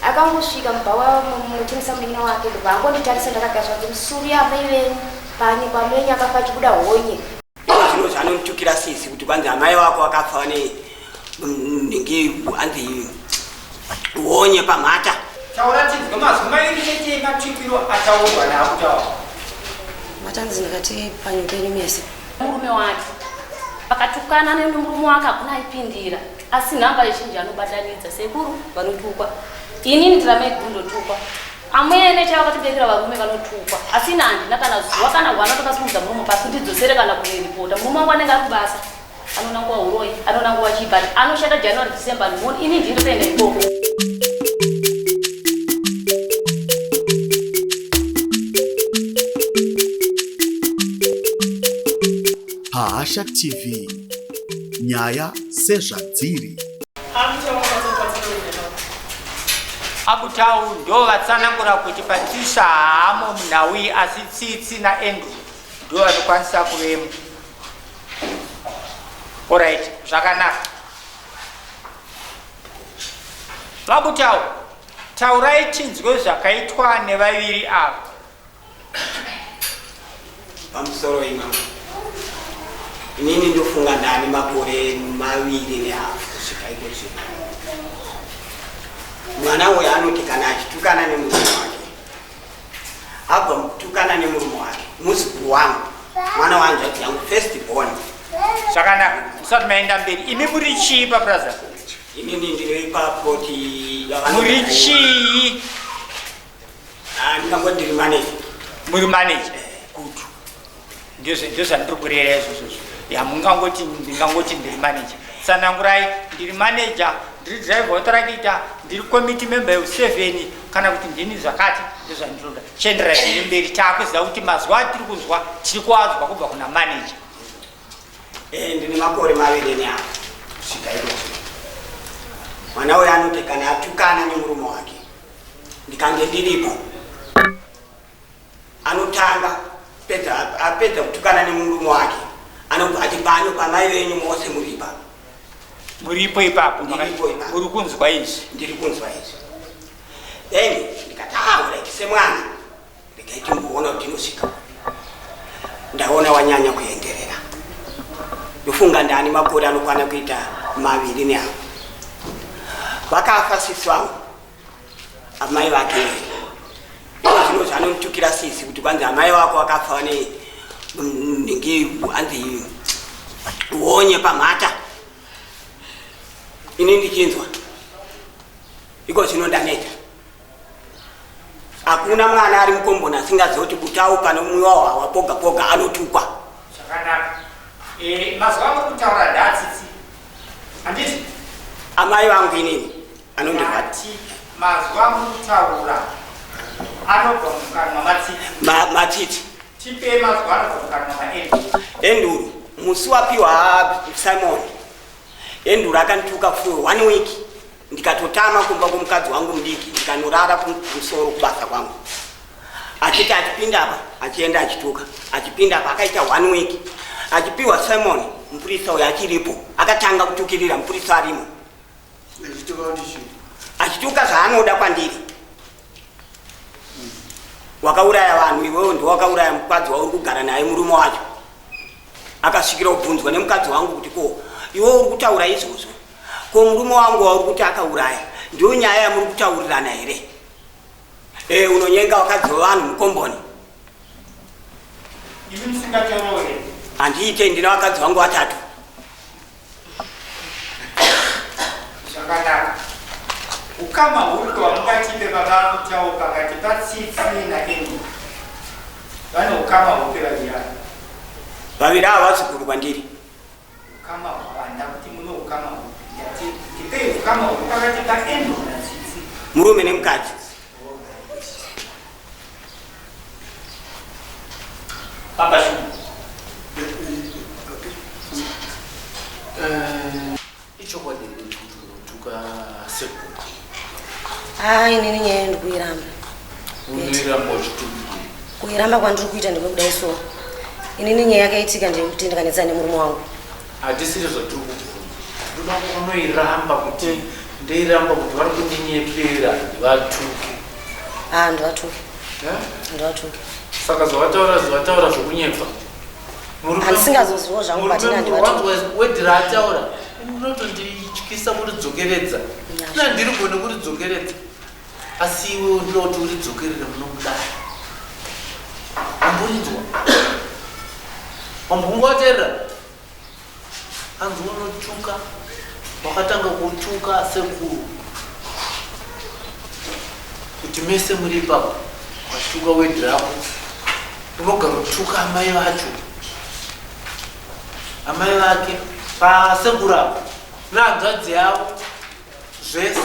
Akangosvika mubhawa munotengesa munin'ina wake ndobva angonditarisa ndakagara zvanzi musuri amai venyu panyika amenyu akafa achibuda honye. Zvino zvaanomutukira sisi kuti kwanzi amai wako vakafa vane nhingi hanzi honye pamhata. Taura tinzwe mazwi mairi chete ematukiro ataurwa naakutaura. Matanzi ndakati panyika yenyu mese. Murume wake vakatukana nemurume wake hakuna aipindira asi nhamba zhinji anobatanidza sekuru vanotukwa inini ndira maiguru ndotukwa amwene chaivo vakatibekera varume vanotukwa asi ini handina kana zuva kana hwana tokasimudza murume pasi ndidzosere kana kunoripota murume wangu anenge ari kubasa anoona nguva uroyi anoona nguva chii but anoshanda January, December ndimoni ini ndini ndotoenda ikoko. Pahasha TV, nyaya sezvadziri. Abutau ndo vatsanangura kuti Patricia haamo munhau iyi asi Tsitsi naAndrew ndo vanokwanisa kuvemo. Alright, zvakanaka. VaButau, taurai tinzwe zvakaitwa nevaviri ava. Pamusoro imama, inini ndofunga ndani makore 2.5 kusvika iko zvino. Mwana uyu anoti kana achitukana nemurume wake, abva mukutukana nemurume wake, muzukuru wangu, mwana wanzvadzi yangu first born. Zvakanaka, musati maenda mberi, imi muri chii pabraza? Inini ndinoipa ploti. Muri chii? Ndingangoti ndiri manager. Muri manager? Good. Ndozvandiri kureva izvozvo. Yamungangoti ndingangoti ndiri manager. Tsanangurai, ndiri manager, ndiri driver wetractor, ndiri committee member yeU7 kana kuti ndini zvakati, ndozvandinoda. Chienderai zviri mberi, taakuziva kuti mazuva atiri kunzwa tiri kuanzwa kubva kuna manager. Ndine makore 2.5 kusvika iko zvino. Mwana uyu anoti kana atukana nemurume wake, ndikange ndiripo, anotanga apedza kutukana nemurume wake, anobva ati pano pamai venyu mose muripa. Muripo ipapo? Ndiripo ipapo. Muri kunzwa izvi? Ndiri kunzwa izvi. Then ndikati alright, semwana regai timboona kuti tinosvika. Ndaona wanyanya kuenderera. Ndofunga ndani makore anokwana kuita 2.5. Vakafa sisi vangu, amai vake. Zvino zvanomutukira sisi kuti kwanzi amai vako vakafa vane nhingi hanzi honye pamhata. Ini ndichinzwa iko zvino ndaneta. Hakuna mwana ari mukomboni asingazivi kuti Butau panomwiwa hwawa poga poga anotukwa. Zvakanaka. Mazuva amuri kutaura ndatsitsi. Handiti? Amai vangu inini anondirwadza. Mazuva amuri kutaura anobva mukanwa matsitsi. Matsitsi. Tipe mazuva anobva mukanwa maEnduru. Enduru, musi wapiwa Simon. Enduru akandituka for 1 week. Ndikatotama kumba kwomukadzi wangu mudiki, ndikanorara kumusoro kubasa kwangu. Achiti achipinda apa, achienda achituka. Achipinda apa akaita 1 week. Achipiwa Simon, mupurisa uyo achiripo, akatanga kutukirira mupurisa arimo. Achituka zvaanoda kwandiri. Wakauraya vanhu iwewe, ndiwe wakauraya mukadzi wauri kugara naye, murume wacho. Akasvikira kubvunzwa nemukadzi wangu kuti ko iwe uri kutaura izvozvo, ko murume wangu wauri kuti akauraya ndiyo nyaya yamuri kutaurirana here? Unonyenga vakadzi vevanhu mukomboni. Imi musingatorore? Handiite, ndine vakadzi vangu vatatu. Zvakanaka. Ukama huri hwamungatipe baba Mutau pakati paTsitsi naEnduru? Vane ukama hupi vaviri ava? Vaviri ava vazukuru kwandiri. Ukama hwawanda kuti muno ukama hupi? Ndati tipei ukama huri pakati paEnduru naTsitsi. Murume nemukadzi. Baba Shumba. Ichokwadi here kuti unotuka sekuru? Inini nyaya ndikuiramba. Unoiramba uchituka? Kuiramba kwandiri kuita ndekudai so. Inini nyaya yakaitika ndeyekuti ndikanetsana nemurume wangu. Hatisiri zvatiri kubvunza. Ndoda unoiramba kuti Ndeiramba kuti vari kundinyepera ndivatuke. Ah, ndivatuke. Ndivatuke. Saka zvavataura zvavataura zvokunyepa. Handisingazozivo zvangu but ini handivatuke. Wedhi raataura unotondityisa kuridzokeredza. Ina ndiri gone kuridzokeredza. Asi iwe unoda kuti uridzokerere munomudaro. Wamborinzwa? Wambongowateerera? Hanzi unotuka, wakatanga kutuka sekuru kuti mese muri ipapo, watuka wedhi rako, unogara kutuka amai vacho, amai vake pasekuru apo nehanzvadzi yavo zvese.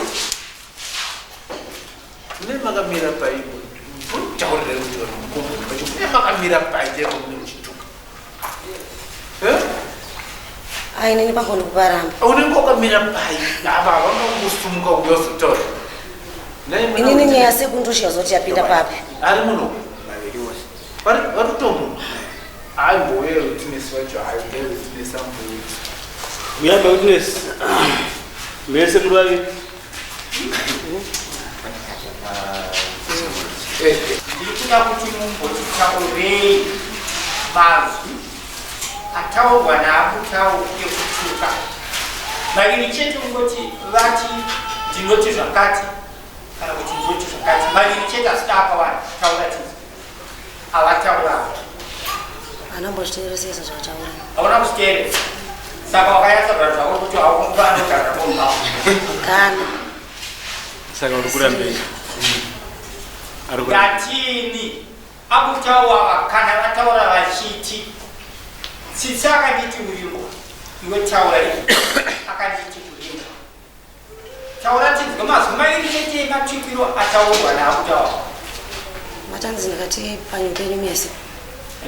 Mune makamira pai taurira kuti vanhu mukomboni vacho mune makamira pai chaipo mune muchituka. Eh? Ai nini pangu ndikuparamba. Unenge wakamira pai ava havanga kungosumuka kuuya kuzotaura. Inini nyaya sekundoshiya zoti yapinda papi. Ari muno. Vaviri vose. Vari vari kutomuno. Hayi mboye witness wacho hayi ndiye witness amboye. Uyamba witness. Mese muri vaviri. Ndiri kuda kuti mumbotitaurei mazwi ataurwa naAbutau ekutuka. Maviri chete ungoti vati ndinoti zvakati kana kuti ndinoti zvakati. Maviri chete asi akawanda taura tinzwe. Avataura. Anambozviteeresesa zvataura. Hauna kuzviteeresa. Saka wakanyatsa kutaura zvako kuti haukupa anogara kumba. Kana. Saka uri kurambei? Ndatini akutaura kana vataura vachiti tsitsi akanditi urimbwa iwe taura akanditi urimbwa Taura tinzwe mazwi mairi chete ematukiro ataurwa naakutaura. Matanzi ndakati panyu penyu mese.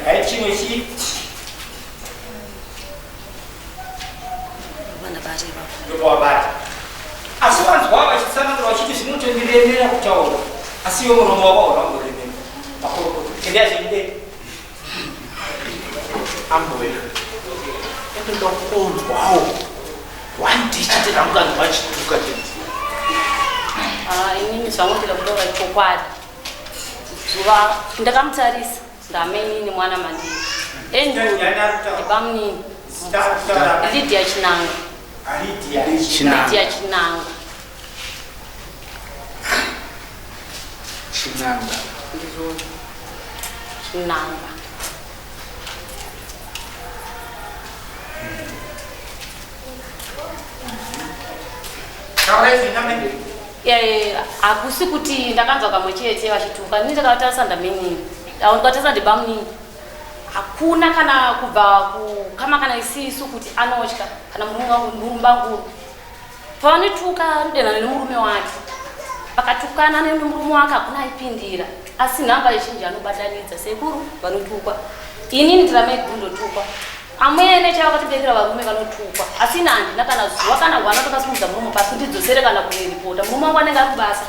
Right chimwe chii? Ndabata ipapo. Ndopawabata. Asi wanzwa vachitsanangura vachiti zvinotondiremera kutaura. Asi iwe muromo wako hauna kumboremera. Makorokoto. Endai zvenyu mberi. Ambuya, ndoda kunzwawo one day chete ramukanzwa achituka chete. Ah, inini zvangu ndida kutaura chokwadi. Zuva ndakamutarisa ndamainini mwana mandiri. Andrew ndibamunini. Lydia Chinanga. Lydia Chinanga. Chinanga. Ndizvozvo. Chinanga. Eh, hakusi kuti ndakanzwa kamwe chete vachituka ini ndakatarisa ndamenini avo ndikatarisa ndibamunini hakuna kana kubva kukama kana isisu kuti anotya kana murume wangu murumbanguru Pavanotuka anodenhana nemurume wake. Vakatukana nemurume wake hakuna aipindira. Asi nhamba zhinji anobatanidza sekuru vanotukwa. Inini ndiri amai guru ndotukwa. Amwene chaivo vakatibekera varume vanotukwa. Asi ini handina kana zuva kana hwana takasimudza muromo pasi ndidzosere kana kunoripota. Murume wangu anenge ari kubasa.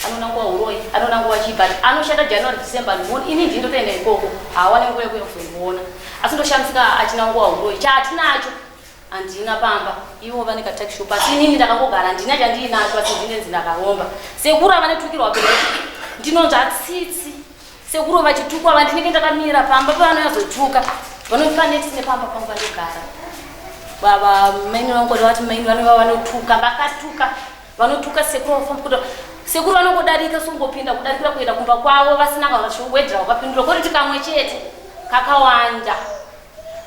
Anoona nguva huroyi, anoona nguva chii but anoshanda January, December handimuoni. Ini ndini ndotoenda ikoko. Haawane nguva yekuuya kuzondiona. Asi ndoshamisika achina nguva huroyi. Chaatinacho Handina pamba ivo vane katakishop asi inini ndakangogara handina chandiinacho asi ndinenzi ndakaromba. Sekuru avanetukirwa vabereki ndinonzwa tsitsi sekuru vachitukwa vandinenge ndakamira pamba pavanoyazotuka vanopa next nepamba pangu vandogara. Baba maini vangu vati maini vanova vanotuka vakatuka vanotuka sekuru vafamba kuta sekuru vanongodarika songopinda kudarikira kuenda kumba kwavo vasina kana wedra wakapindura koti kamwe chete kakawanda.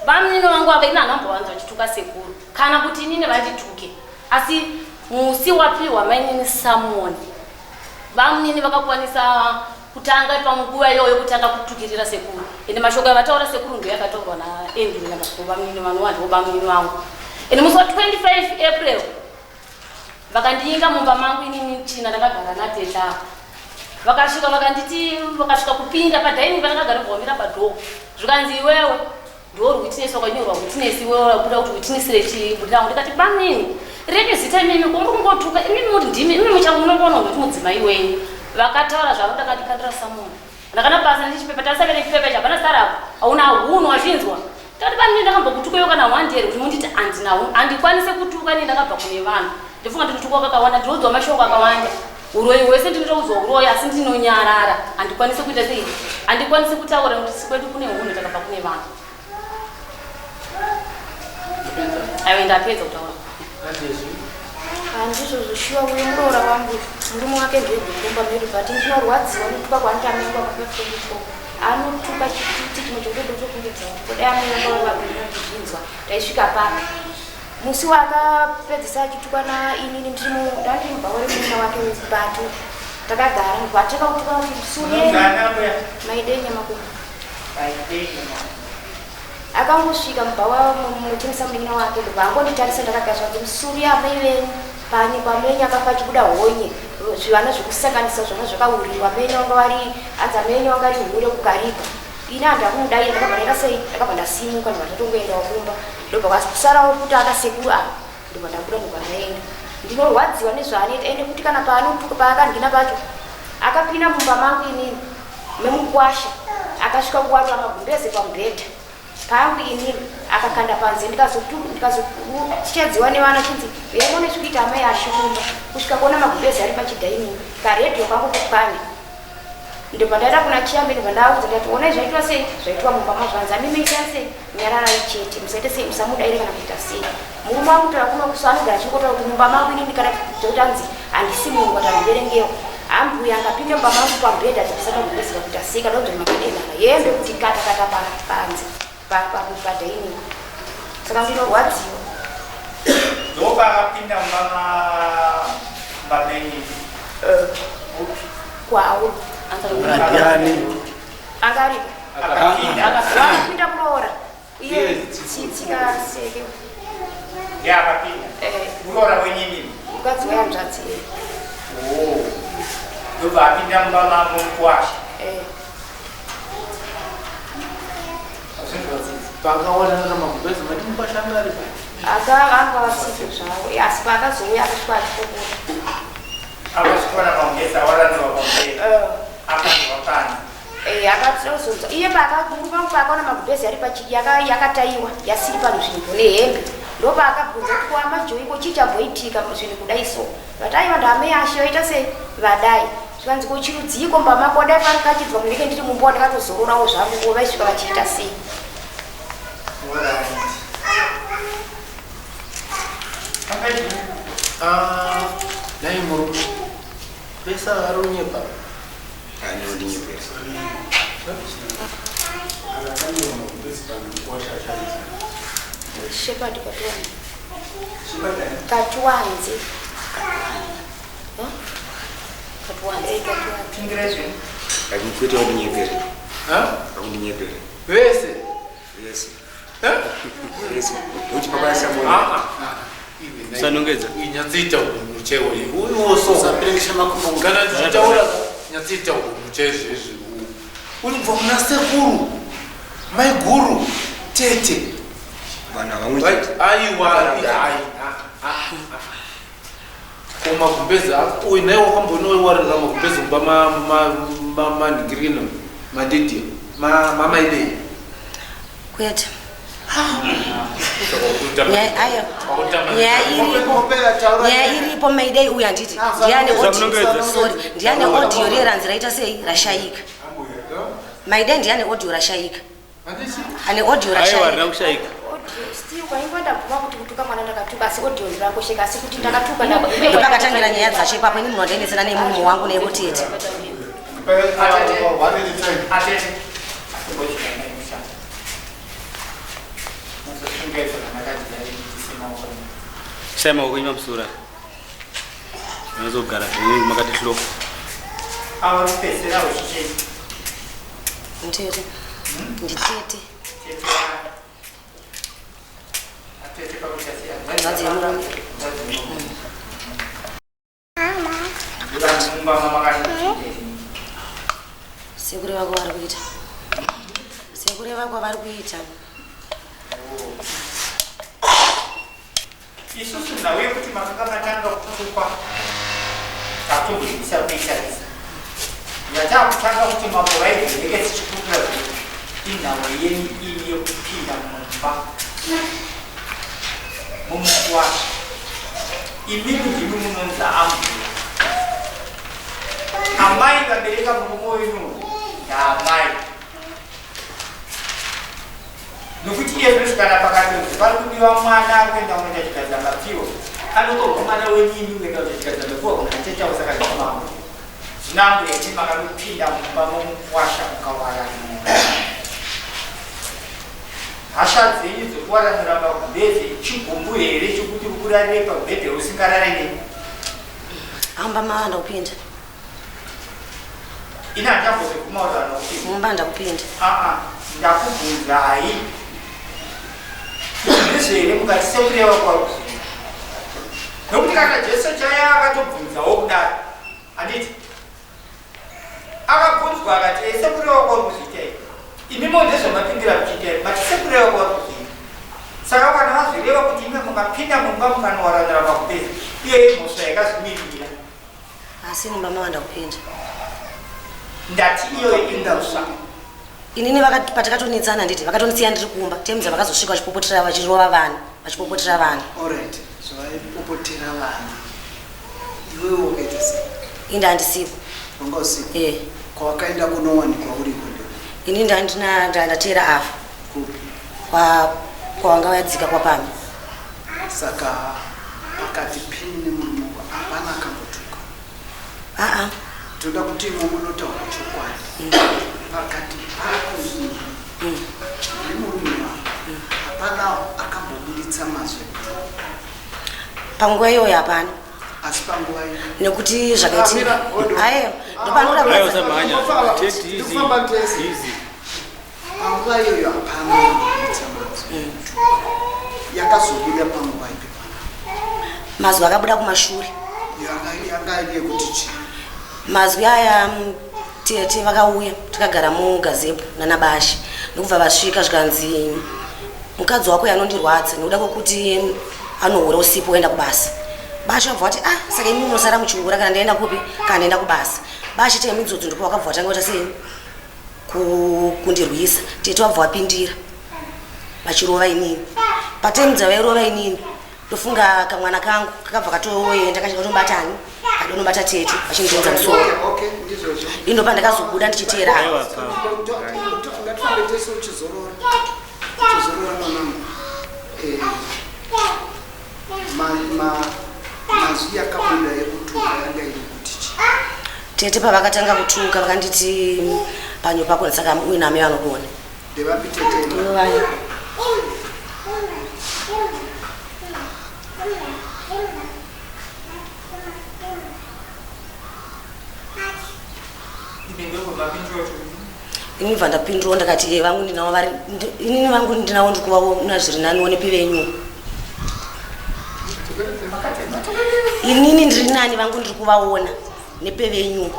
Bamnini vangu ava ini handambovanzwa vachituka sekuru kana kuti inini vandituke asi musi wapiwa mainini samoni bamnini vakakwanisa kutanga panguva iyoyo kutanga kutukirira sekuru ende mashoko avataura sekuru ndiyo yakataurwa naandrew namasoko bamnini vanova ndivo bamnini vangu ende musi wa 25 april Vakandiinga mumba mangu inini china ndakagara natete apa. Vakasvika vakanditi vakasvika kupinda padining pandakagara vomira padoor. Zvikanzi iwewe ndiwe uri witness wakanyorwa witness iwewe wakuda kuti witnessire chibudirangu ndikati bamnini renyu zita imimi ko muri kungotuka imimi muri ndimi imimi muchangu munongoona kuti mudzimai wenyu vakataura zvavo ndakandikandira samoni ndakana basa nechipepa tasavere chipepa ichi hapana zita rako hauna hunhu wazvinzwa ndakati bamnini ndakambokutukayo kana one day kuti munditi handina hunhu handikwanise kutuka ini ndakabva kune vanhu. Ndofunga ndinotukwa kakawanda, ndinoudzwa mashoko akawanda. Uroyi hwese ndinotoudzwa uroyi asi ndinonyarara. Handikwanisi kuita sei? Handikwanisi kutaura nekuti kwedu kune hunhu takabva kune vanhu. Aiwa ndapedza kutaura. Handizvo zvoshuwa uye muroora wangu murume wake ndiye gukumba medu but ndinorwadziwa nekutuka kwaanoita amai vangu pa 24 anotuka chituti chimwe chokutodotofungidzira kuti kudai amai vangu vava vapenyu vachizvinzwa taisvika papi musi waakapedzisa achitukwa nainini ndiri ndandiri mubhawa remurume wake webatu takagara ndikatanga kutuka kuti sune maidei nyamakumbo Akangosvika mubhawa munotengesa munin'ina wake ndobva angonditarisa ndakagara zvanzi musuri amai venyu panyika amenyu akafa achibuda honye zvivana zvekusanganisa zvanga zvakauriwa amenyu vanga vari hanzi amenyu vanga ari hure kukariba ini handakumudai ndakabva ndaita sei ndakabva ndasimuka ndobva ndatongoendawo kumba ndobva kwasarawo kuti akasekuru ava ndobva ndabuda ndobva ndaenda ndinorwadziwa nezvaanoita ende kuti kana paanotuka paakandina pacho akapinda mumba mangu inini memukwasha akasvika kuwarura magumbeze pamubhedha pangu inini akakanda panze ndikazochedziwa nevana chinzi uyai muone zvikuita amai ashukumba kusvika kuona magumbeze ari pachidhainini karedhiyo kangu kupwanya ndobva ndaenda kuna chiyambe ndobva ndaaudza ndikati onai zvaitwa sei zvaitwa mumba mazvanzi amimeitai sei nyararai chete musaite sei musamudaire kana kuita sei murume wangu taura kuno kuso anogara achingotaura kuti mumba mangu inini kana zvekuti anzi handisi munhu kuti andiverengewo ambuya angapinde mumba mangu pamubhedha achibvisa magumbezi kuita sei kana kudzora makadenana yembe kuti kata kata panze padining saka ndinorwadziwa ndopaakapinda mumba mamenyu eh, kwawo Ndiani? Anga aripo. Akapinda. Akapinda muroora. Iye tsitsi kaseke. Ndiye akapinda. Eh. Muroora wenyini. Mukadzi wehanzvadzi. Oh. Ndobva apinda mumba mambo mukwasha. Eh. Paakaona nana magumbezi mati mukwasha anga ari pai. Aka anga vasiko zvavo. Asi paakazouya akasvika achipopota. Akasvikona magumbezi awaranirwa pamberi. Eh. Akanzwa pani. Eh, akatozonzwa iye paakamurume wangu paakaona magumbezi ari pachi yakataiwa yasiri panzvimbo nehembe ndopaakabvunza kuti kwamajoyi ko chii chamboitika zvinhu kudai so vati aiwa ndamai ashe vaita sei vadai zvikanzi ko chirudziiko mumba mako dai pangachidzwa munenge ndiri mumba ndakatozororawo zvangu ko vaisvika vachiita sei Ah, nhai murume vese ava vari kunyepa Shepherd Katuwanze. Katuwanze. Katuwanze. Eh, Katuwanze. Kwete wakunyeperera. Wakunyeperera. Vese. Vese. Vese. Ndokuti baba Samuel. Usanongedza. Nyatsoita unhu chaiwo uyu Usapiringisha makumbo. Kana ndichitaura nyatsoita unhu chaizvo izvi. Uri kubva kuna sekuru, maiguru, tete. Vanhu havamwe chete. Aiwa, ai. Ko magumbezi ako uyu naiwe wakambonowarira magumbezi mumba manhingirino madidhi mamaidei kwete nyaya iripo maidei uyu handiti ndiane sorry ndiane audio riye ranzi raita sei rashayika maidei ndiane audio rashayika ane audio rashayika ndopakatangira nyaya dzacho ipapo ini munhu wandaendesana nemurume wangu neyekutete Shai maoko enyu pamusoro apa. Munozogara zvenyu makati hloko. Ava kupedzisira uchichei? Nditete. Nditete. Hanzvadzi yemurume. Sekureva kwavari kuita. Sekureva kwavari kuita. Isusu nhau yekuti makanga matanga kutukwa tatombozivisa kuitarisa yatakutanga kuti mambo vaivheneke tichikurukura zvedu inhau yenyu ini yekupinda mumba mumukuwasha. Imimi ndimi munonzi ambuya. Amai vabereka murume wenyu ndaamai. Nokuti iye zvino kana pakatonzi pari kudiwa mwana ari kuenda kunoita chigadzamapfiwa, anotorwa mwana wenyu imi kuenda kuita chigadzamapfiwa kuna tete avo saka ndimambo. Zvino ambuya imi makanopinda mumba momukwasha mukawaranura. Hasha dzenyu dzekuwaranura pagumbeze chigumbu here chokuti ukurarire pamubhedha usingarare neni? Hamba mava ndakupinda. Ini handambozviguma kuti vanhu vakupinda. Mumba ndakupinda. Aa ndakubvunzai kuti ndizvo here mukati sekureva kwauri kuzviita. Nokuti kana Jesu chaiye akatobvunzawo kudaro. Handiti? Akabvunzwa akati, "Eh, sekureva kwauri kuzviita here? Imimo ndezvamapindira muchiita here? Mati sekureva kwauri kuzviita. Saka kana vazvireva kuti ime mukapinda mumba mukanowaranira pakupedza, iyoyo imhosva yakazvimirira. Asi mumba mawanda kupinda. Ndati iyoyo imhosva. Inini patakatonetsana handiti vakatonisiya ndiri kumba temza vakazosvika vachipopotera vachirova vana vachipopotera vana. Alright, zvavaipopotera vana iwewe wakaita sei? Ini ndandisipo. Wanga usipo? Eh. Kwawakaenda kunowanikwa uriko ndio? Ini ndandina ndatera afa. Kupi? Kwa kwawanga wadzika kwapami. Saka pakati penyu nemurume wako hapana akambotuka? Aa. Toda kuti imwe munotaura chokwadi. Pakati pako iwe nemurume wako hapana akambobuditsa mazwi ekutuka. Panguva iyoyo hapana. Asi panguva iyo nekuti zvakaitika. Ah, Ayo, ndopanoda Ndikufamba tese. Panguva iyoyo hapana akambobuditsa mazwi ekutuka. Yakazobuda panguva ipi pana? Mazwi akabuda kumashure. Yanga iri yekuti chii? Mazwi aya tete vakauya takagara mugazebo nanaBashe ndokubva vasvika zvikanzi mukadzi wako yanondirwadza nekuda kwekuti anohura usipo oenda kubasa. Bashe vabva vati ah saka imi munosara muchihura kana ndaenda kupi kana ndaenda kubasa. Bashe time idzodzo ndipo vakabva vatanga kuita sei kundirwisa. Tete vabva vapindira vachirova inini. Patime dzavairova inini ndofunga kamwana kangu kakabva katoenda kachitobatani kadonobata tete vachindidhonza musoro. Okay, ndizvozvo. Ini ndopa ndakazobuda ndichiteera. Ngatifambe tese uchizorora. Uchizorora mwanangu. Eh, mazwi akabuda ekutuka yanga iri kuti chii? Tete pavakatanga kutuka vakanditi panyo pako saka uina amai vanogona. Ndevapi tete? Ivo vaya. Ini bva ndapindura ndakati ye vangu ndinavo vari inini vangu ndinavo ndikuvaona zviri nani onepi venyu. Inini ndiri nani vangu ndiri kuvaona nepevenyu.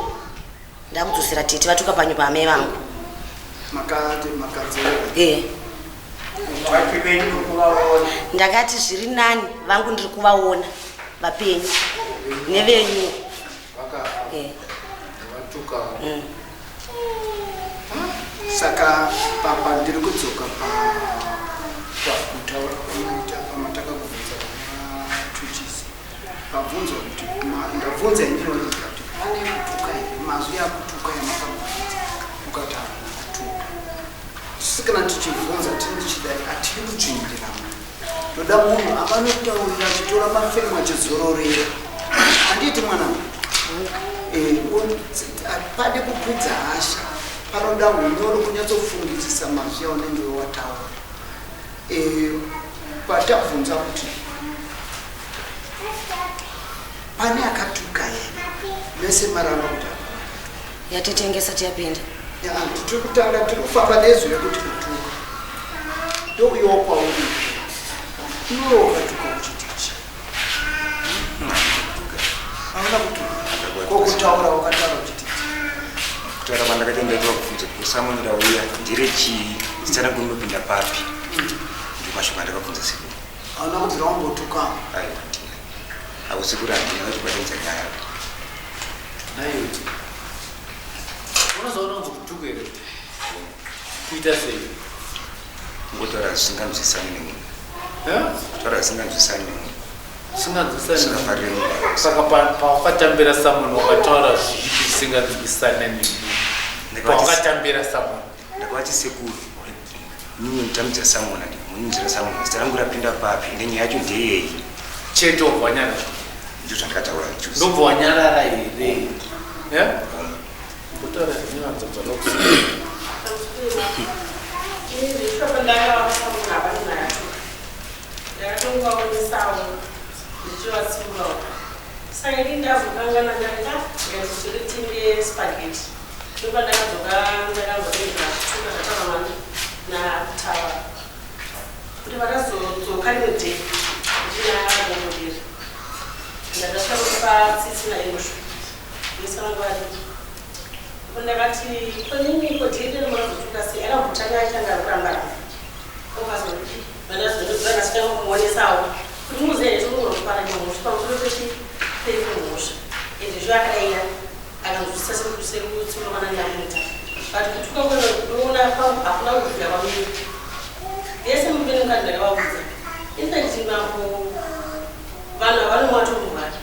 Ndakudzosera tete vatuka panyo paamai vangu. Makati makadzora. Eh. Vati venyu kuvaona. Ndakati zviri nani vangu ndiri kuvaona vapenyu nevenyu. Vakafa. Eh. Vatuka. Saka papa ndiri kudzoka pa pakutaura kwamaita pamatakakubvunza vana Pabvunzwa kuti ndabvunza ini ndinoita kuti pane kutuka here mazwi akutuka yamakabvunza mukati hakuna kutuka. Isusu kana tichibvunza tinenge tichidai hatidi kudzvinyirira munhu. Toda munhu avanotaurira achitora mafemo achizororera. Handiti mwanangu? Eh, hapadi kukwidza hasha panoda hunyoro kunyatsofungisisa mazwi aunenge wataura. Eh, patabvunza kuti pane akatuka here mese maramba kuti hapana. Yatitengesa tiyapinda. Ya, tiri kutanga tiri kufamba nezwi rekuti kutuka ndouyawo kwauri iwe wakatuka uchiti chii? Hauna kutuka ko kutaura wakataura uchiti chii? Kutaura kwandakaita ndaitwa kubvunza kuti Simon rauya ndire chii zita rangu rinopinda papi ndomashoko andakabvunza sekuru. Hauna kubvira wambotuka? Aiwa handina. Avo sekuru handina vachikubatanidza nyaya. Nhaiwe. Unozoona kunzi kutuka here? Kuita sei? Kungotaura zvisinganzwisisani nemunhu. Eh? Kutaura zvisinganzwisisani nemunhu. Usinganzwisani saka pawakatambira samoni wakataura zvipi zvisinganzwisane nemunhu pawakatambira samoni ndakavati sekuru mimi mutambidza samona mununzira samona zita rangu rapinda papi ende nyaya yacho ndeyei chete wobva wanyarara ndizvo zvandakataura chose ndobva wanyarara here kutaura zvinyanzanzwa ndakatongovaonesawo ndichivatsiurawo saka ini ndazokangana ndakati ah ngazvisvike tenge spaghetti ndopandakadzoka ndakanzwa nezvatuka zvataura mani nakutaura kuti vakazodzoka rimwe day ndina gogoderi ndakasvika kupa tsitsi naingosho vese vanga varipo ndakati konini ko dhiri makazotuka sei akambotanga achitanga kuramba ramba okazondivandazondozvakasvika kuti muzive tinogona kupara mhosva pamusoro pechi mhosva ende zvo akadaira akanzwisisa sekutsiura kwana ndamuita but kutuka kwenoona hakuna kubvira kwamiri vese murume nemukadzi ndakavaudza infact mambo vanhu havanomwa tomurwara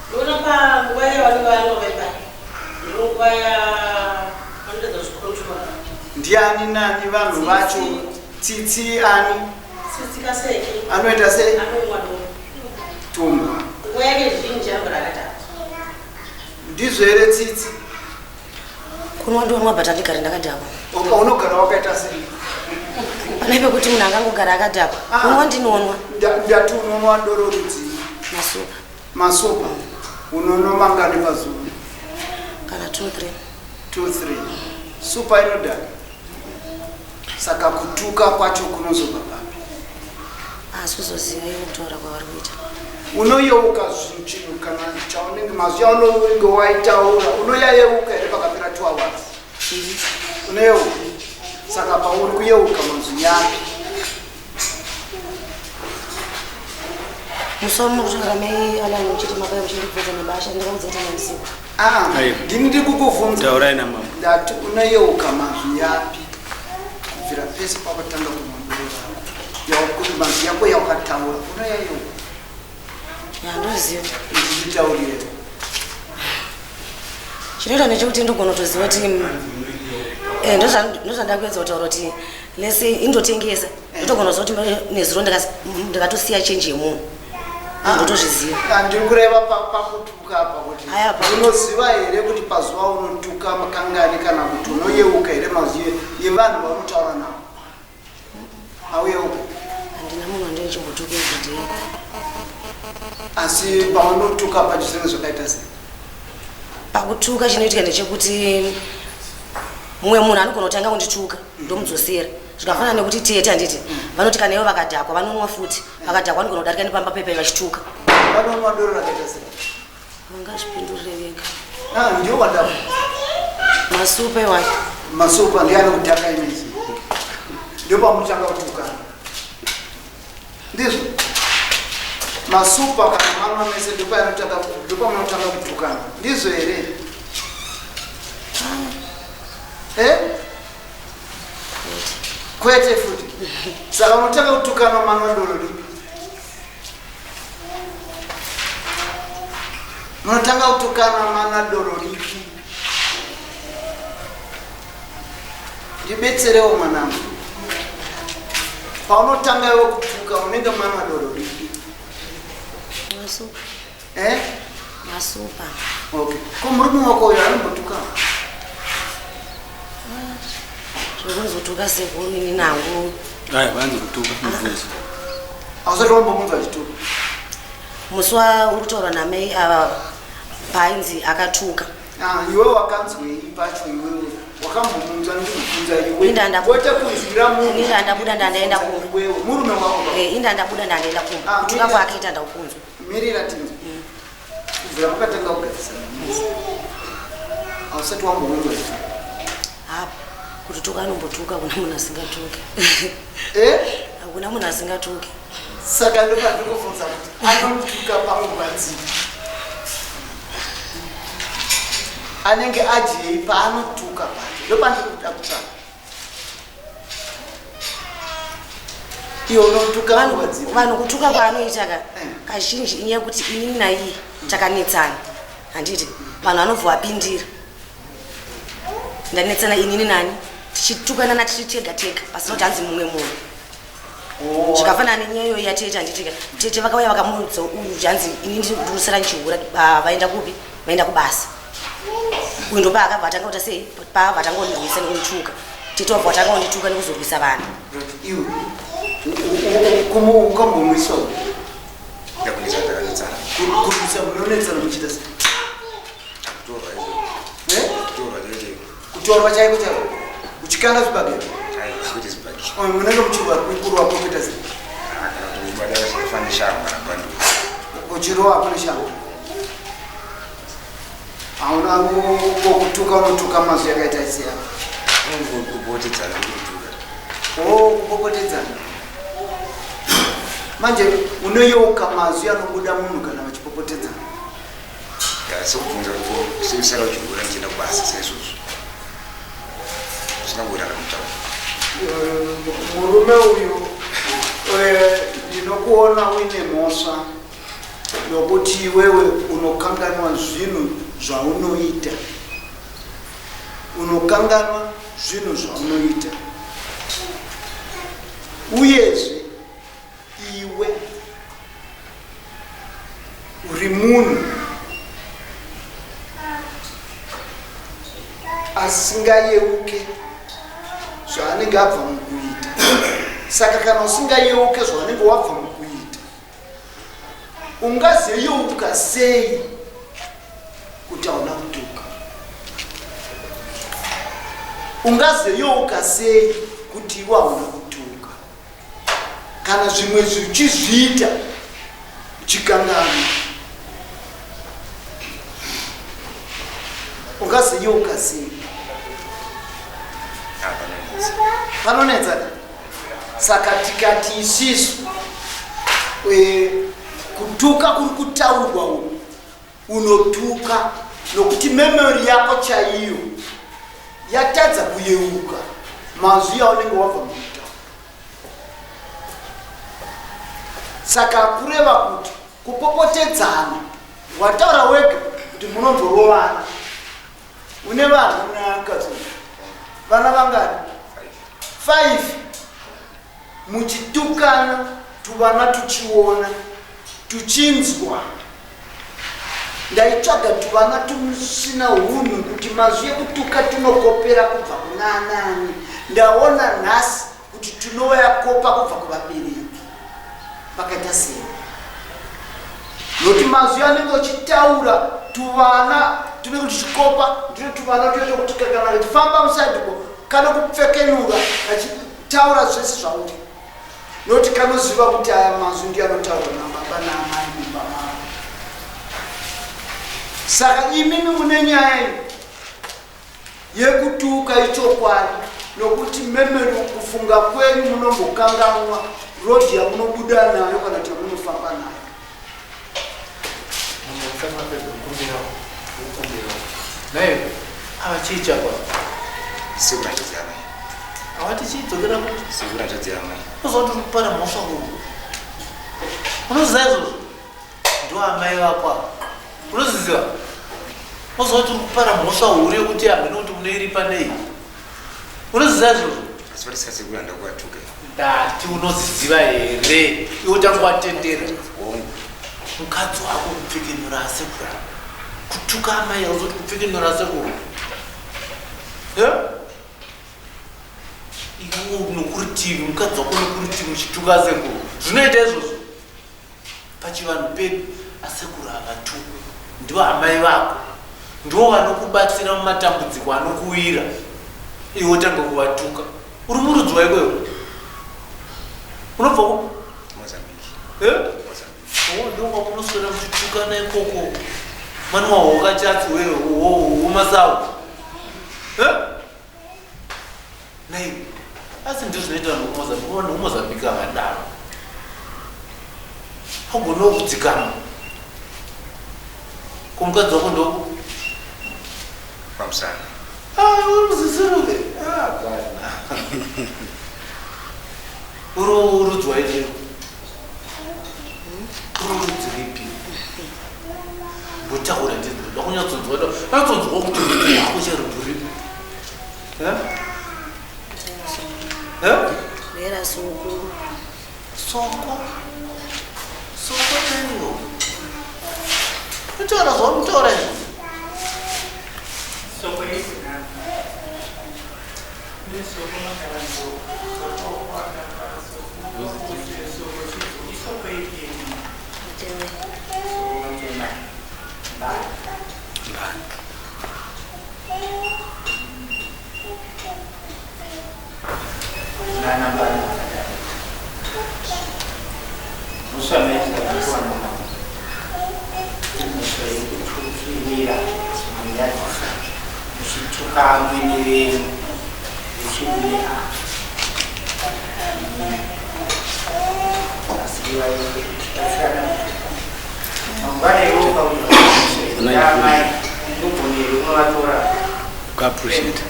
Ndoona panguva yavanenge vanova ipapa ndonguva yavanoratidza kuzvicontrola. Ndiani nani vanhu vacho? Tsitsi ani? Tsitsi Kaseke. Anoita sei? Anomwa doro. Tumbwa. Nguva yake zhinji anogara akadhakwa. Ndizvo here Tsitsi? Kunwa ndonwa but handigari ndakadhakwa. Okay, unogara wakaita sei? Pane pekuti munhu angangogara akadhakwa. Ah. Kunwa ndinonwa. Ndati unonwa doro rudzii? Masupa. Masupa. Unonwa mangani pazuva? Kana 2 3. 2 3. Supa inodhaka. Saka kutuka kwacho kunozobva papi? Asi uzoziva iwe kutaura kwavari kuita. Unoyeuka zvinhu chinhu kana chaunenge mazwi aunenge waitaura unoyayeuka here pakapera 2 hours? Unoyeuka? Saka pauri kuyeuka mazwi yapi? Musi wamuri kutaura mai Alan muchiti makauya muchindibvunza nebasha ndakaudza kuti ndandisipo. Ah, ndini ndiri kukuvhunza. Taurai namambo. Ndati unoyeuka mazwi yapi kubvira pese pakatanga kumwa doro rako yakuti mazwi yako yakataura unoyayeuka? Yandoziva. Nditaurire. Chinoita ndechekuti ndogona kutoziva kuti eh, ndozvandakuedza kutaura kuti lese indotengesa ndotogona kuziva kuti nezuro ndakatosiya chenji yemunhu ah, ndotozviziva ah, ndiri kureva pakutuka apa kuti unoziva here kuti pazuva unotuka kangani kana kuti unoyeuka here mazwi yevanhu vaunotaura navo Hauyeuke? Handina munhu wandinochimbotuka everyday. Asi paunotuka pacho zvinenge zvakaita sei? Pakutuka chinoitika ndechekuti mumwe munhu anogona kutanga kundituka ndomudzosera zvikafanana nekuti tete handiti vanoti kana ivo vakadhakwa vanonwa futi vakadhakwa vanogona kudarika nepamba pepe vachituka. Vanonwa doro rakaita sei? Vangazvipindurire vega. Ah, ndiwo wadapo. Masupa iwayo. Masupa ndiye anokudhaka imisi. Ndio pamutanga kutukana. Ndizvo. Masupa kana manwa mese ndipo panotanga ndipo pamunotanga kutukana. Ndizvo here? Eh? Kwete futi. Saka unotanga kutukana manwa doro lipi? Munotanga kutukana mana doro ripi? Ndibetserewo mwanangu. Paunotanga iwe kutuka unenge mana doro ripi? Masupa. Eh? Masupa. Okay. Ko murume wako uyo anombotuka? Zvekuzotuka sekuru ini nangu. Aya vanzi kutuka mubvunzo. Hausati wambomunzwa achituka? Musi wauri kutaura namai ava painzi akatuka. Ah, iwe wakanzwei pacho iwewe? Wakambomunzwa ndikubvunza iwe. Kwete kunzwira munhu. Ini ndandabuda ndandaenda kumba. Iwewe murume wako. Eh, ini ndandabuda ndandaenda kumba. Ah, Kutuka kwake ita ndakukunzwa. Mirira tinzwe. Kubvira makatanga kugadzirisana mese. Hausati wambomunzwa achituka. Hapa kututuka anombotuka kuna munhu asingatuki. Eh? Hakuna munhu asingatuki. Saka ndopandikubvunza kuti anotuka panguva dzipi? Anenge adyei paanotuka pacho? Ndopandikuda kutsvaka. Iwe unotuka nguva dzipi? Vanhu kutuka kwaanoita ka kazhinji inyaya yekuti inini naiye takanetsana handiti vanhu vanobva vapindira ndanetsana inini nani tichitukanana tiri tega tega pasina kuti hanzi mumwe munhu Oh. zvikafanana nenyaya iyoyi yatete handiti ka tete vakauya vakamuudza uyu kuti hanzi ini ndikusara ndichihura ah, vaenda kupi vaenda kubasa uyu ndopaakabva atanga kuita sei paabva atanga kundirwisa nekundituka tete wabva watanga kundituka nekuzorwisa vanhu Iwe ukambomwiswa Ndakunetsana takanetsana. Kurwisa munonetsana muchiita sei? Kutorwa izvo. Eh? Kutorwa chaiko. Kutorwa chaiko chaiko? Uchikanda zvibhakera? Ai, kwete zvibhakera. Oh, munenge muchirwa kurwa kuita sei? Ah, kana kuti kubata zvakafanana neshamhu kana bhanduku. Uchirova apo neshamhu. Hauna kutuka unotuka mazwi akaita sei apa? Kupopotedzana kutuka. Oh, kupopotedzana. Manje unoyeuka mazwi anobuda munhu kana vachipopotedzana. Ya, sekubvunza kuti sekusara uchihura ndichienda kubasa saizvozvo. Zvingangoirara mutauro. Murume uyu eh, ndinokuona uine mhosva nokuti iwewe unokanganwa zvinhu zvaunoita unokanganwa zvinhu zvaunoita uyezve iwe uri munhu asingayeuke zvaanenge abva mukuita saka kana usingayeuke zvaanenge wabva mukuita ungazeyeuka sei kuti hauna kutuka ungazeyeuka sei kuti iwe hauna kutuka kana zvimwe zvichizviita uchikanganwa ungazeyeuka sei panonetsa saka tikati isisu e, kutuka kuri kutaurwa uku unotuka nokuti memory yako chaiyo yatadza kuyeuka mazwi aunenge wabva mukuta saka kureva kuti kupopotedzana wataura wega kuti munomborovana une vanhu unakadzi vana vangani 5 muchitukana tuvana tuchiona tuchinzwa ndaitsvaga tuvana tusina hunhu kuti mazwi ekutuka tunokopera kubva kuna anani ndaona nhasi kuti tinoyakopa kubva kuvabereki vakaita sei nokuti mazwi anenge uchitaura tuvana tunenge tuchikopa ndino tuvana tunoita kuti kana kachifamba musaidiko kanokupfekenura kachitaura zvese zvauri nokuti kanoziva kuti aya mazwi ndiyo anotaurwa nababa naamai mumba mavo saka imimi mune nyaya iyi yekutuka ichokwadi nokuti memory kufunga kwenyu munombokanganwa road yamunobuda nayo kana kuti yamunofamba nayo Naye ava chii chako? Sekuru hanzvadzi yamai. Awati chii dzokera kuti? Sekuru hanzvadzi yamai. Uzoti kupara mhosva uku. Unoziva izvozvo? Ndo amai vako ava. Unozviziva? Unoziva kuti uri kupara mhosva huru yekuti hameno kuti unoiripa nei. Unozviziva izvozvo? Asi vari sasekuru handa kuvatuka. Ndati unozviziva here? Iwe utanga watendera. Hongu. Mukadzi wako kupfekenura asekuru. Kutuka amai uzoti kupfekenura asekuru. Eh? Iwe nokurutivi mukadzi wako nokurutivi muchituka asekuru. Zvinoita izvozvo? Pachivanhu pedu asekuru havatukwi, ndivo amai vako, ndivo vanokubatsira mumatambudziko anokuwira, iwe wotanga kuvatuka. Uri murudzi waiko iwe? Unobva kupi? Mozambique. Eh? Oh, ndiko kwamunoswera muchitukana ikoko. Mwana wahoka chatsi wewe, womasawu. Eh? Nei? Asi ndizvo zvinoita vanhu vekuMozambique. Vanhu vekuMozambique havadaro. Hagonawo kudzikama. Ko mukadzi wako ndoku? Pamusana. Ah, iwe uri muzisiruke. Ah, bwana. Uri rudzi waidei? Uri rudzi ripi? Mbotaura ndinzwe. Ndakunyatsonzwa ndakunyatsonzwa kuti rudzi rwako chero ruripi. Eh? Eh? Ndera soko. Soko. Soko chaiwo. Kutaura zvauri kutaura izvi. Soko isi nani? Soko makarango. Soko wakapa soko. Soko chidzo. Isoko ipi? Soko matema. Mbani. Mbani. Nana mbani wakadai. Mhosva maitira kuwana mari. Mhosva yekutukirira munyadzisa muchituka amwene venyu vechirume ava. Asi ivayo tichibatsirana kutuka. Mangwana iwe ukaudza mhosva yekuda amai unogona here unovatora. Kuappreciate.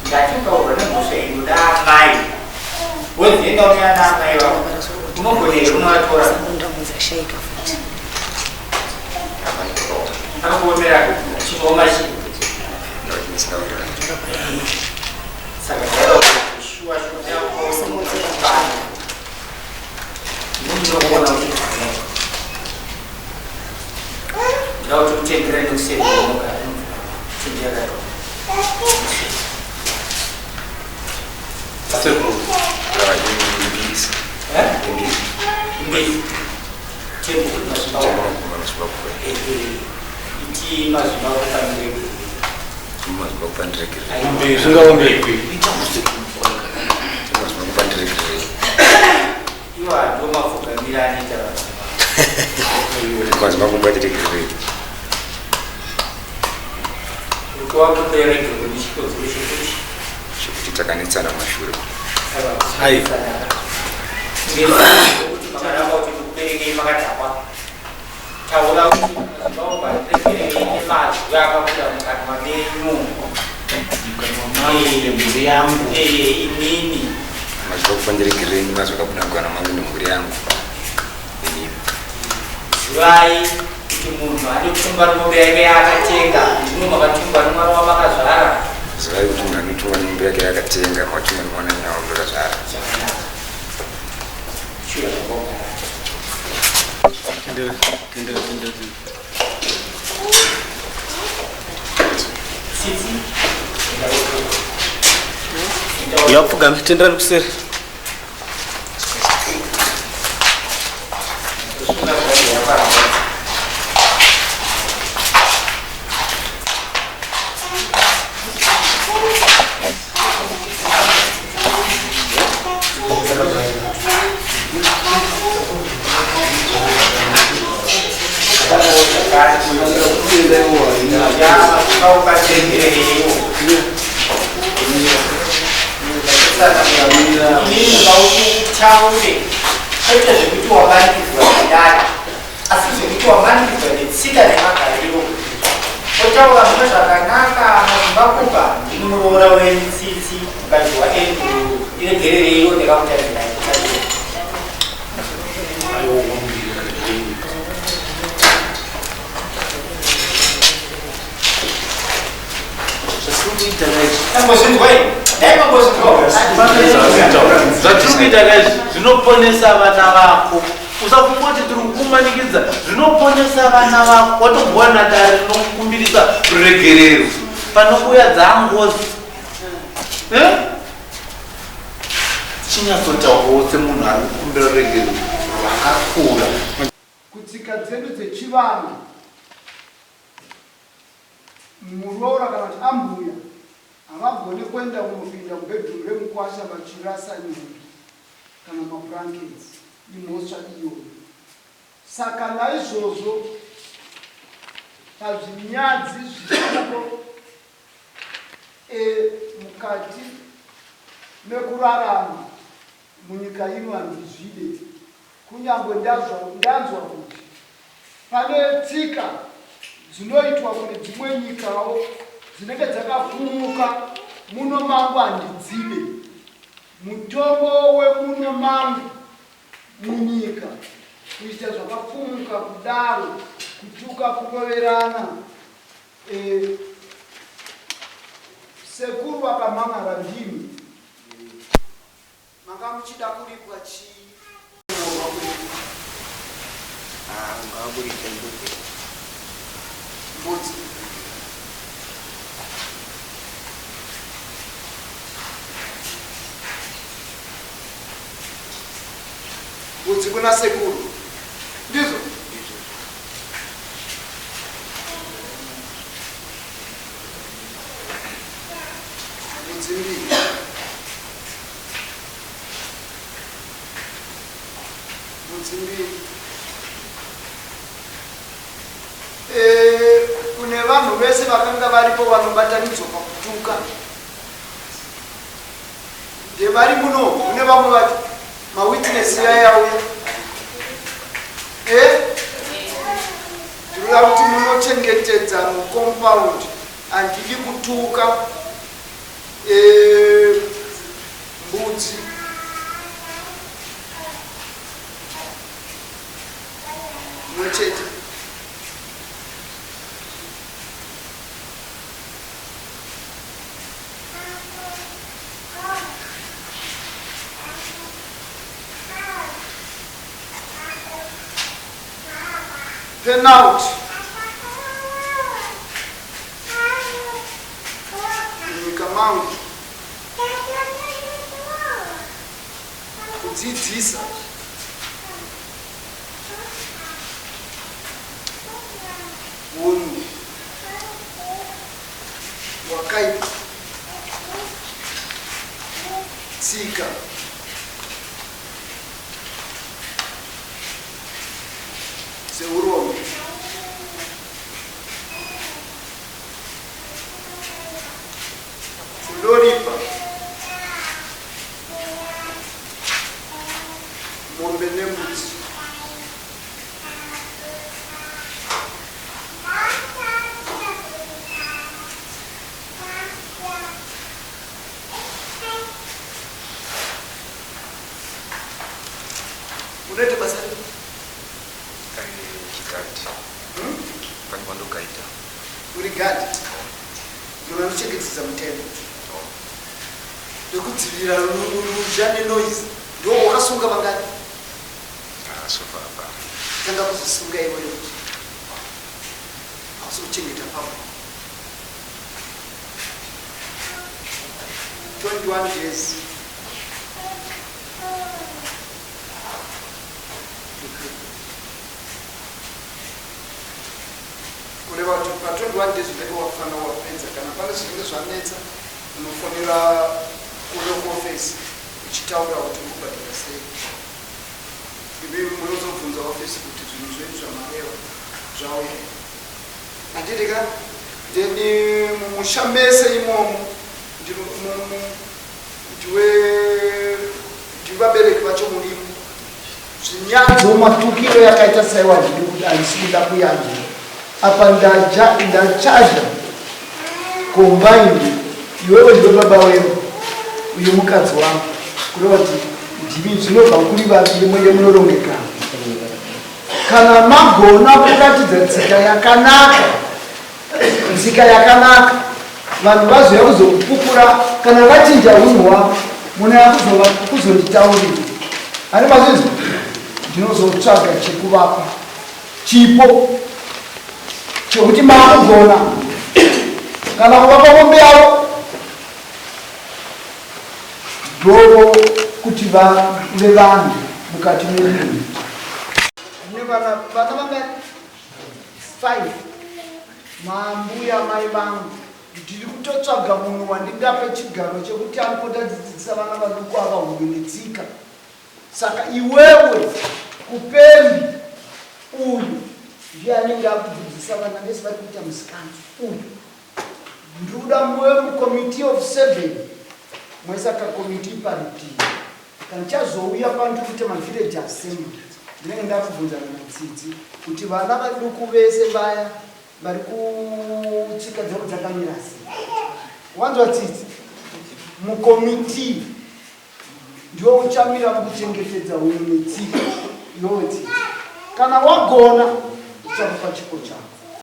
Ndati ukaurwa nemhosva inoda amai wonzi enda unoyana amai vako unogona here unovatora akakuomera chingoma chii saka shuwa shuwa munogona kuti Ndau tokutendera nekuseri unogara tendera Sekuru. Eh? Mbiri. Tendera mazimba. Iti mazimba kupandireke. Mazimba kupandireke. Mbiri zvingaombekwi. Mazimba kupandireke. Iwo ndo mapfugamira anoita vanhu. Mazimba kupandireke. Uri kuvakuperegerwa nechikonzero chekuti Chekuti takanetsana mashure. Ai. Ngekuti makaramba kuti ndikuberekei makadhakwa. Taura kuti mazimba kupandiregerei nemazwi akabuda mukanwa menyu. Mukanwa mangu nemhuri yangu. Eh, inini. Mazimba kupandiregerei nemazwi akabuda mukanwa mangu nemhuri yangu. Inini. Zivai kuti munhu anotungwa nemombe yake yaakatenga, ndimwe makatungwa nemwana wamakazvara. Zivai kuti munhu anotungwa nemombe yake yakatenga makatungwa nemwana nyawo ndakazvara. Zvakanaka. Shuwa zvakogara. Tendera, tendera, tendera, tendera. Tsitsi. Yapfugama, tendera nekuseri. Taure kwete zvekuti wamanikidzwa nedare asi zvekuti wamanikidzwa netsika nemagariro otaura mune zvakanaka mazimbakupa ndini muroora wenyu tsitsi mukadzi waenduru iregerereiwo ndakamutarirai Zvatiri kuita kaizvi. Mambozvinzwai? Dai mambozvinzwa. Zvatiri kuita kaizvi zvinoponesa vana vako. Usafunga kuti tiri kukumanikidza, zvinoponesa vana vako. Watombowana dare rinokukumbirisa ruregerero panouya dzangozi. Eh? Chinyatsotaurawo semunhu ari kukumbira ruregerero rwakakura. Kutsika dzedu dzechivanhu, muroora kana kuti ambuya havagone kuenda kunopinda mubedroom remukwasha vachirasa nhumbi kana mablankets, imhosva iyoyo. Saka naizvozvo pazvinyadzi zviripo e, mukati mekurarama munyika ino handizvide kunyangwe ndanzwa kuti pane tsika dzinoitwa kune dzimwe nyikawo dzinenge dzakafumuka. Muno mangu handidzide. Mutongo wemuno mangu munyika kuita zvakafumuka kudaro kutuka kuroverana e, sekuru vakamhan'ara ndimi manga muchida kuripwa chii? Ah, ungawaburitsa mbudzi. Mbudzi. Mbudzi kuna sekuru. Ndizvo? Mbudzi mbiri. Mbudzi mbiri. Eh, kune vanhu vese vakanga varipo vanobatanidzwa pakutuka ndevari muno kune vamwe vacho mawitness yayauya eh? ndinoda kuti munochengetedza mucompound handidi kutuka eh, mbudzi mumwe chete penalty munyika mangu kudzidzisa hunhu hwakaipa tsika dzeurombe Kundoripa mombe nembudzi. Unoita basa ripi? Chigadi. Pane kwandogaita. Uri gadhi? Ndovanochengetedza mutemo nekudzivirira ruzha nenoise. Ndiwo wakasunga vangani? Ah, so far hapana. Tanga kuzosunga iwewe. Hausi kuchengeta pamwe. 21 days. Kureva kuti pa 21 days unenge wakufanira wapedza kana pane zvinenge zvanetsa unofonera kulocal office uchitaura kuti uri kubhadhara sei. Imi munozobvunza office kuti zvinhu zvenyu zvamareva zvauya here. Handiti ka? Then mumusha mese imomo ndiwe ndivabereki vacho murimo. Zvinyadzo matukiro yakaita saiwa handidi kuti handisi kuda kuyanzwa apa ndachaja combined iwewe ndiwe baba wemba uyu mukadzi wangu kureva kuti ndimi zvinobva kuri vaviri mwenge munorongekana kana magona kuratidza tsika yakanaka Tsika yakanaka vanhu vazouya kuzokupupura kana vachinja hunhu hwavo munaya kuzova kuzonditaurira ani mazvinzwa ndinozotsvaga chekuvapa chipo chekuti maakugona kana kuvapa mombe yavo doro kuti vave vanhu mukati memunhu vana vangani 5 Maambuya mai vangu ndiri kutotsvaga munhu wandingape chigaro chekuti anopota achidzidzisa vana vaduku ava hunhu netsika. Saka iwewe Kupembi uyu ndiye anenge akudzidzisa vana vese vari kuita musikanzwa uyu. Ndiri kuda muve mucommittee of seven moisa kacommittee parutivi. Kana chazouya pandiri kuita mavillage assembly ndinenge ndakubvunza natsitsi kuti vana vaduku vese vaya vari kutsika dzavo dzakamira sei. Wanzwa tsitsi? Mukomitii ndiwe uchamira mukuchengetedza hunhu netsika iwewe Tsitsi. Kana wagona ndichakupa chipo chako.